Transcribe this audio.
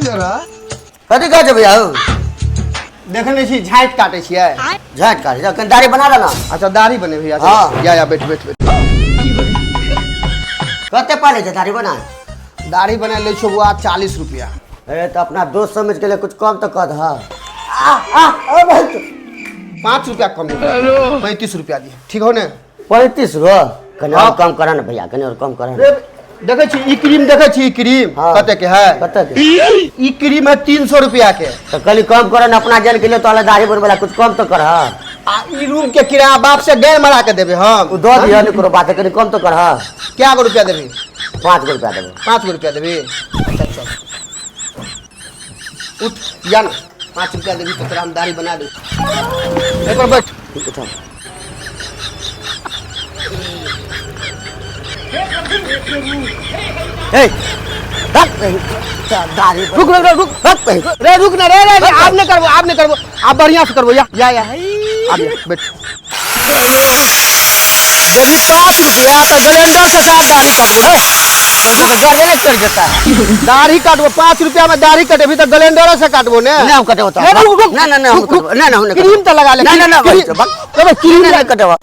जरा। कथी कहै छै भैया हौ? देखै नहि छी, झाँटि काटै छियै। झाँटि काटै छै, कनि दाढ़ी बना देना। अच्छा, दाढ़ी बनेबही? अच्छा। हाँ। या या, बैठ बैठ बैठ। कते पाइ लै छै दाढ़ी बना? दाढ़ी बना लै छौ बौआ 40 रुपया। अरे, तऽ अपना दोस्त समझ के लिए कुछ कम तऽ कऽ दह। आ आ ओ भाई। 5 रुपया कम, 35 रुपया दिहे, ठीक हो ने? 35 गो? कनि और हाँ। कम करऽ ने भैया, कनि और कम करऽ ने। रे, देखै छी ई क्रीम? देखै छी ई क्रीम? हाँ। कते के है? कते के? ई क्रीम है 300 रुपया के। तऽ कनि कम करऽ ने, अपना जन के लिए तोहरा दाढ़ी बनबै ला कुछ कम तऽ करऽ। आ ई रूम के किराया बाप से गैर मरा के देबे हम? ओ दऽ दिहऽ, नहि कोनो बात है, कनि कम तऽ करऽ। क्या गो रुपया देबी? 5 गो रुपया देबै। 5 गो रुपया देबी? अच्छा चल, उठ या ना। 5 रुपया देबी तो तोरा हम दाढ़ी बना दे। एक बार बैठ। उठा। ए, दाढ़ी। रुक रुक रुक रुक। रे, रुक ना रे। रे रे, आब नहीं करबो, आब नहीं करबो, आब बढ़िया से करबो। या या या, आब या, बैठ। देबी 5 रुपया तो ग्राइंडर से साफ दाढ़ी काटबो रे। जरे ने चढ़ जेता है। दाढ़ी काटबो, 5 रुपया में दाढ़ी कटेबी तो ग्राइंडर से काटबो ने। नहीं, हम कटेबो तो। रे, रुक रुक। ना ना ना, हम रुक, रुक। कटेबो। ना ना, हम नहीं क्रीम तो लगा ले। ना ना ना। क्रीम। बक। अबे, क्रीम। नहीं, नहीं कटेबो।